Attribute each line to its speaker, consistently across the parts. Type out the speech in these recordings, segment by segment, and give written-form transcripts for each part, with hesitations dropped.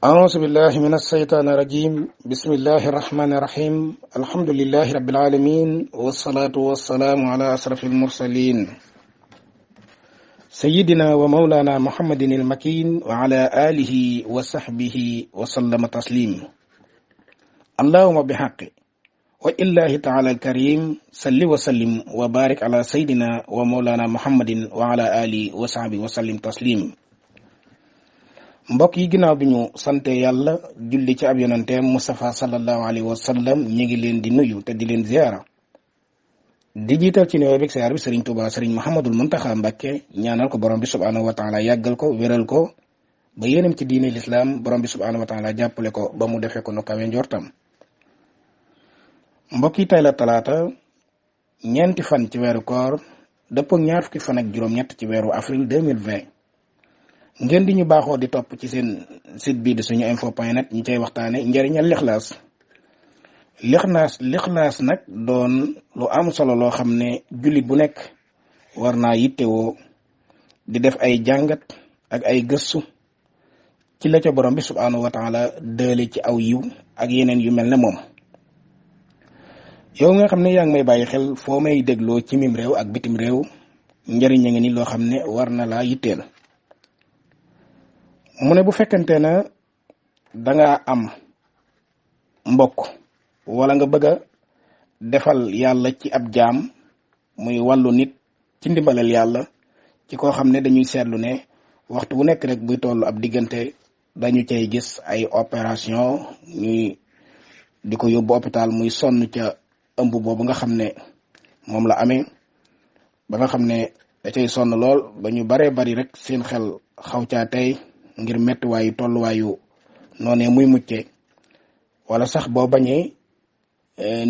Speaker 1: أعوذ بالله من الشيطان الرجيم بسم الله الرحمن الرحيم الحمد لله رب العالمين والصلاة والسلام على أشرف المرسلين سيدنا ومولانا محمد المكين وعلى آله وصحبه وسلم تسليم اللهم بحق وإله تعالى الكريم صل وسلم وبارك على سيدنا ومولانا محمد وعلى آله وصحبه وسلم تسليم mbokk yi ginnaaw bi ñu sante yàlla julli ci ab yonanteem Mustafa sallallahu alayhi wa sallam ñu ngi leen di nuyu te di leen ziyaara di jiital ci nuyoo bi ziyaar bi Serigne Touba Serigne Mouhamadul Muntaxa Mbàkke ñaanal ko borom bi subhaanahu wa taala yàggal ko wéral ko ba yéenam ci diine lislaam borom bi subhaanahu wa taala jàppale ko ba mu defee ko nu kawe njortam. mbokk yi tey la talaata ñeenti fan ci weeru koor dëppoo ñaar fukki fan ak juróom-ñett ci weeru avril 2020. ngeen di ñu baaxoo di topp ci seen site bii di suñu info.net ñu cay waxtaane njëriñal lixlaas nag doon lu am solo loo xam ne jullit bu nekk war naa yittewoo di def ay jàngat ak ay gëstu ci la ca borom bi subhaanahu wa taala dële ci aw yiw ak yeneen yu mel ne moom. yow nga xam ne yaa ngi may bàyyi xel foo may dégloo ci mim réew ak bitim réew njëriñ a ngi ni loo xam ne war na laa yitteel. mu ne bu fekkente na danga am mbokk wala nga bëgg a defal yàlla ci ab jaam muy wàllu nit ci ndimbalal yàlla ci koo xam ne dañuy seetlu ne waxtu bu nekk rek buy tollu ab diggante dañu cay gis ay opération ñuy di ko yóbbu hôpital muy sonn ca ëmb boobu nga xam ne moom la amee ba nga xam ne da cay sonn lool ba ñu baree bari rek seen xel xaw caa tey ngir mettiwaayu tolluwaayu noonee muy mucce wala sax boo bañee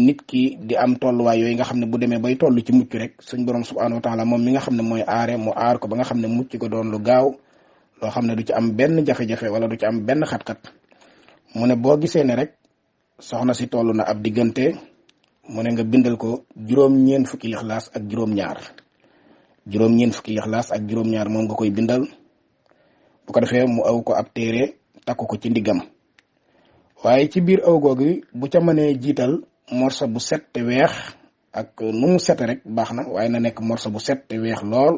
Speaker 1: nit ki di am tolluwaay yooyu nga xam ne bu demee bay toll ci mucc rek suñ borom subhaanahu wa taala moom mi nga xam ne mooy aare mu aar ko ba nga xam ne mucc ko doon lu gaaw loo xam ne du ci am benn jafe-jafe wala du ci am benn xat-xat mu ne boo gisee ne rek soxna si toll na ab diggante mu ne nga bindal ko juróom-ñeent fukki lixlaas ak juróom-ñaar moom nga koy bindal. bu ko defee mu aw ko ab téere takku ko ci ndiggam waaye ci biir aw googu bu ca mënee jiital morso bu set te weex ak nu mu sete rek baax na waaye na nekk morso bu set te weex lool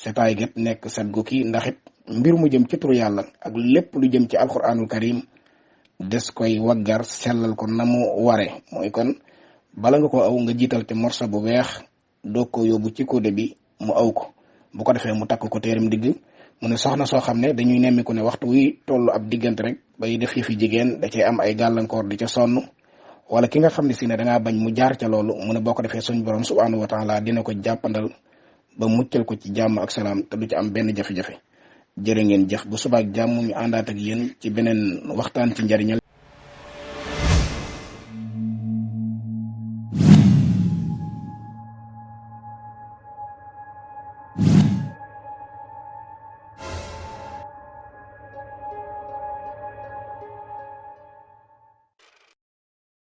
Speaker 1: setaay get nekk set gu kii ndax it mbir mu jëm ci turu yàlla ak lépp lu jëm ci alquranul karim des koy waggar sellal ko na mu ware mooy kon bala nga ko aw nga jiital te morso bu weex doog ko yóbbu ci kóode bi mu aw ko bu ko defee mu takk ko téeram digg mu ne soxna soo xam ne dañuy nemmiku ne waxtu wuy tollu ab diggante rek bay def yëfi jigéen da cay am ay gàllankoor di ca sonn wala ki nga xam ne si ne dangaa bañ mu jaar ca loolu mu ne boo ko defee suñ borom subhaanahu wa taala dina ko jàppandal ba muccal ko ci jàmm ak salaam te du ci am benn jafe-jafe jërë ngeen jëf bu subaak jàmm ñu àndaat ak yéen ci beneen waxtaan ci njariñal